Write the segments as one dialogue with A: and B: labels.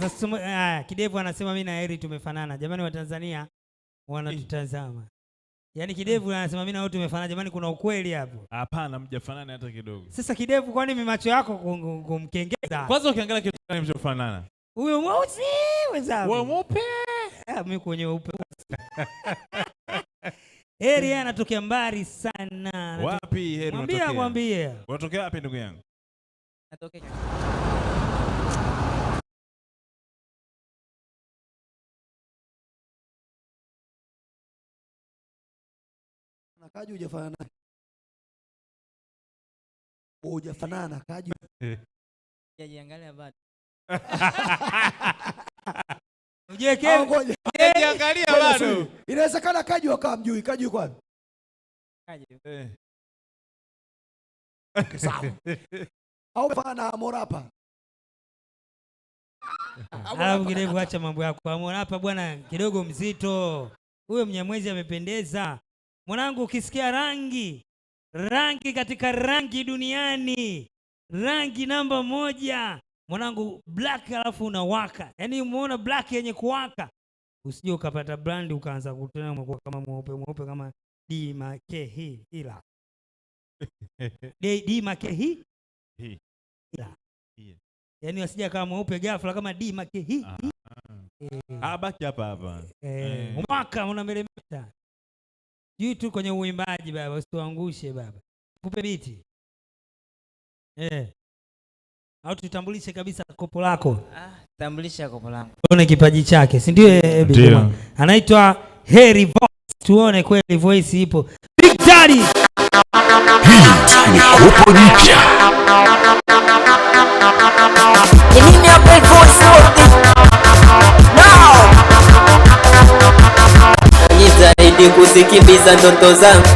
A: Sasa Kidevu anasema mimi na Heri tumefanana. Jamani wa Tanzania wanatutazama. Yaani Kidevu anasema mimi na wewe tumefanana. Jamani kuna ukweli hapo.
B: Hapana, mjafanana hata kidogo.
A: Sasa Kidevu, kwani mimi macho yako kumkengeza?
B: Kwanza ukiangalia kitu gani mchofanana?
A: Huyo mweusi wenzangu.
B: Wewe mweupe.
A: Ah, mimi kwenye upe. Heri yeye anatokea mbali sana.
B: Wapi Heri
A: Mwambie,
B: unatokea?
A: mwambie.
B: Unatokea wapi ndugu yangu?
C: Natokea
D: na Kaji hujafanana naye. Hujafanana na Kaji.
C: Sijajiangalia bado.
A: Ujue
D: Au
A: Kevin.
D: ngoja.
B: Sijajiangalia
D: Ngoja
B: bado.
D: subiri. Inawezekana Kaji wakawa mjui. Kaji yuko wapi?
C: Kaji.
D: Okay, sawa. Au umefanana na Harmorapa?
A: Alafu Kidevu, acha mambo yako. Harmorapa bwana kidogo mzito. Huyo Mnyamwezi amependeza. Mwanangu ukisikia rangi, rangi katika rangi duniani, rangi namba 1. Mwanangu black alafu unawaka. Yaani umeona black yenye kuwaka. Usije ukapata brand ukaanza kutena umekuwa kama mweupe mweupe kama D M K H ila. D, D M K H
B: Hi.
A: ila.
B: Hi.
A: Yaani asije kama mweupe ghafla kama D M K H.
B: Ah, baki hapa hapa.
A: Mwaka unameremeta. Juu tu kwenye uimbaji baba, usituangushe baba. Kupe biti. Au tutambulishe kabisa kopo lako.
C: Ah, tambulisha kopo langu.
A: Tuone kipaji chake, si ndio?
B: Ndio.
A: Juma? Anaitwa Heri Voice. Tuone kweli voice ipo. Big Daddy.
E: Hii ni kopo jipya.
F: Ni mimi hapa Voice World. Now. Najitahidi kuzikimbiza ndoto zangu.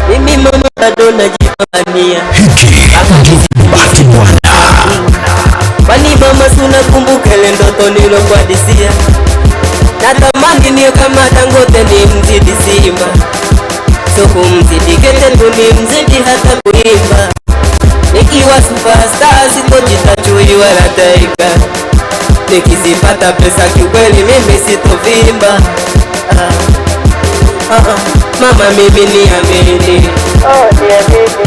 F: Mimi mama bado najipambania.
E: Hiki ndio Bahati Bwana.
F: Kwani mama si unakumbuka ile ndoto nilokuhadisia? Natamani niwe kama Dangote ni mzidi Simba. So kumzidi kete tu ni mzidi hata kuimba. Nikiwa superstar sitojitachui wala taiga. Nikizipata pesa kiukweli mimi sitovimba. Mama mimi niamini.
G: Oh, niamini.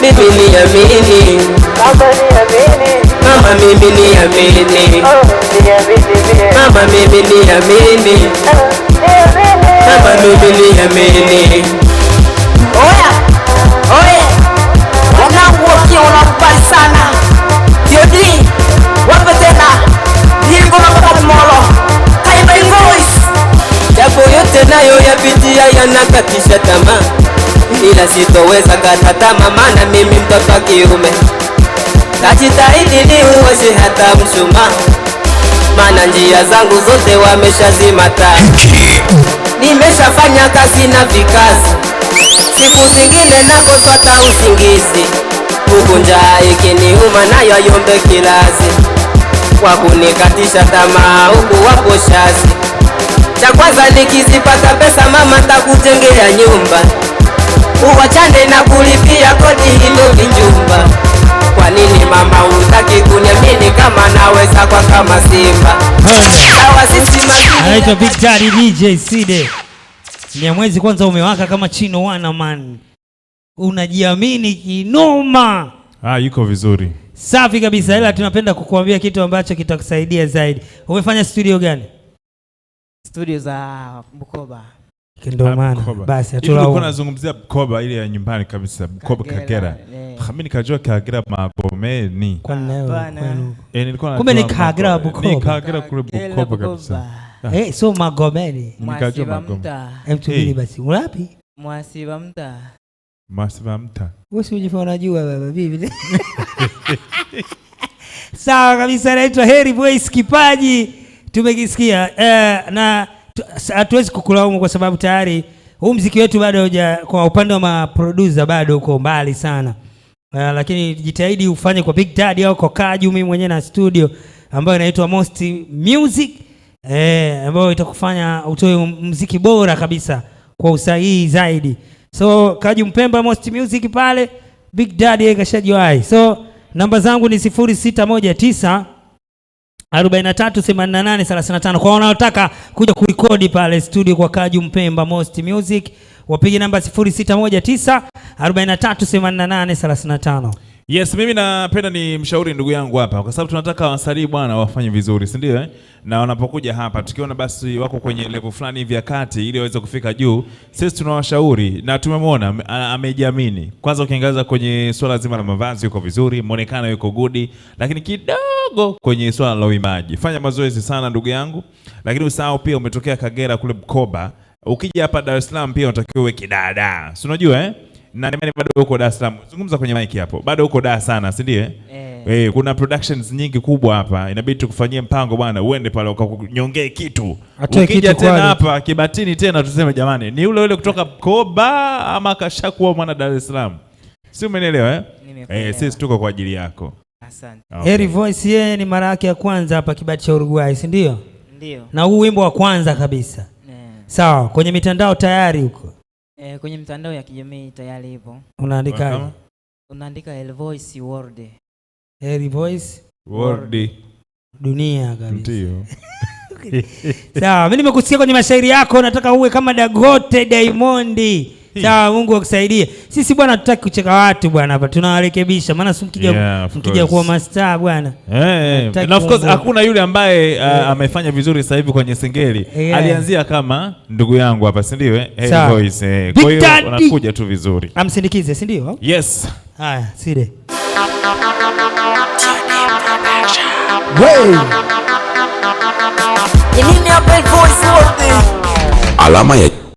F: Mimi niamini.
G: Mama niamini.
F: Mama mimi niamini.
G: Oh, niamini mie.
F: Mama mimi niamini.
G: Oh, niamini.
F: Mama mimi niamini.
H: Oya, oya. Wanangu wakiwa wanakubali sana. Yodi, wape tena. Diego na Papa Molo. Kaiba Voice.
F: Japo yote nayo yapitia yanakatisha tamaa, ila sitoweza kata tamaa, maana mimi mtoto wa kiume. Najitahidi niuwashe hata mshumaa, maana njia zangu zote wameshazima taa. Nimeshafanya kazi na vikazi, siku zingine nakosa hata usingizi, huku njaa ikiniuma nayo ayombe kilazi, kwa kunikatisha tamaa huku wapo shazi. Cha kwanza nikizipata pesa mama takujengea nyumba, uwachane na kulipia kodi hilo kijumba. Kwa nini mama hutaki kuniamini kama naweza kwa kama simba? Sawa sisi maskini.
A: Anaitwa Big Daddy DJ Side. Mnyamwezi kwanza umewaka kama Chino Wana man. Unajiamini kinoma.
B: Yuko vizuri.
A: Safi kabisa, ila tunapenda kukuambia kitu ambacho kitakusaidia zaidi. Umefanya studio gani?
C: Studio za Bukoba.
A: Ndio maana.
B: Bukoba.
A: Basi,
B: Hivi
A: hatulaumu.
B: ulikuwa unazungumzia Bukoba ile ya nyumbani kabisa, Bukoba
C: Kagera,
B: Kagera.
C: eh.
B: Mimi nikajua Kagera Magomeni.
A: Kwa nini wewe?
C: Hapana.
A: Kwenu?
B: Nilikuwa
A: Kumbe ni
B: najua
A: Kagera
B: Bukoba.
A: Bukoba.
B: Ni Kagera kule
C: Kagera
B: Bukoba
C: Bukoba.
B: kabisa.
A: So Magomeni.
B: Nikajua
C: Mwasiba
B: Magomeni.
C: mta.
A: Tubiri basi. Wapi?
C: Mwasiba mta.
B: Mwasiba mta.
A: Wewe si unajifanya unajua baba bibi. Sawa kabisa, anaitwa Heri Voice kipaji tumekisikia. Na hatuwezi kukulaumu kwa sababu tayari huu muziki wetu bado hauja, kwa upande wa maproducer bado uko mbali sana. Lakini jitahidi ufanye kwa Big Daddy au kwa Kaju, mimi mwenyewe na studio ambayo inaitwa Most Music, ambayo itakufanya utoe muziki bora kabisa kwa usahihi zaidi. So Kaju Mpemba Most Music pale, Big Daddy yeye kashajiwahi. So namba zangu ni sifuri sita moja tisa 43 88 35 kwa wanaotaka kuja kurekodi pale studio kwa Kaju Mpemba Most Music wapige namba 0619 43 88 35.
B: Yes, mimi napenda ni mshauri ndugu yangu hapa kwa sababu tunataka wasanii bwana wafanye vizuri, si ndio eh? Na wanapokuja hapa tukiona basi wako kwenye level fulani hivi ya kati ili waweze kufika juu, sisi tunawashauri na tumemwona amejiamini. Kwanza ukiangaza kwenye swala zima la mavazi yuko vizuri, muonekano yuko good, lakini kidogo kwenye swala la uimbaji. Fanya mazoezi sana ndugu yangu, lakini usahau pia umetokea Kagera kule Bukoba. Ukija hapa Dar es Salaam pia unatakiwa uwe kidada. Si unajua eh? Na nimani bado uko Dar es Salaam. Zungumza kwenye mic hapo. Bado uko Dar sana, si ndio eh?
C: Eh.
B: Kuna productions nyingi kubwa hapa. Inabidi tukufanyie mpango bwana, uende pale ukakunyongee kitu.
A: Atoe
B: Ukija
A: kitu
B: tena
A: kwale.
B: hapa Kibatini tena tuseme jamani, ni ule ule kutoka Bukoba ama kashakuwa mwana Dar es Salaam. Si umenielewa eh?
C: Nimekuelewa.
B: Sisi tuko kwa ajili yako.
C: Asante.
B: Okay.
A: Heri Voice yeye ni mara yake ya kwanza hapa Kibati cha Uruguay, si ndio?
C: Ndio.
A: Na huu wimbo wa kwanza kabisa.
C: Eh.
A: Sawa, kwenye mitandao tayari huko.
C: Kwenye mitandao ya kijamii tayari ipo.
A: Unaandikaje?
B: Kama?
C: Unaandika El Voice World.
A: Heri Voice
B: World.
A: dunia kabisa.
B: Ndio.
A: Sawa, mimi nimekusikia kwenye mashairi yako, nataka uwe kama Dagote Diamond. Sawa, Mungu akusaidie. Sisi bwana hatutaki kucheka watu bwana hapa, tunawarekebisha maana si mkija
B: Yeah, of
A: mkija
B: course.
A: kuwa mastaa bwana. Hatutaki
B: Na of course
A: kuongoza.
B: hakuna yule ambaye amefanya vizuri sasa hivi kwenye singeli. Alianzia kama ndugu yangu hapa, si ndio eh? Hey,
A: Sawa.
B: Voice.
A: Big
B: Kwa hiyo
A: Daddy.
B: unakuja tu vizuri.
A: Amsindikize, si ndio?
B: Yes.
A: Haya, side.
D: Hey.
H: Ni mimi hapa El Voice World.
E: Alama ya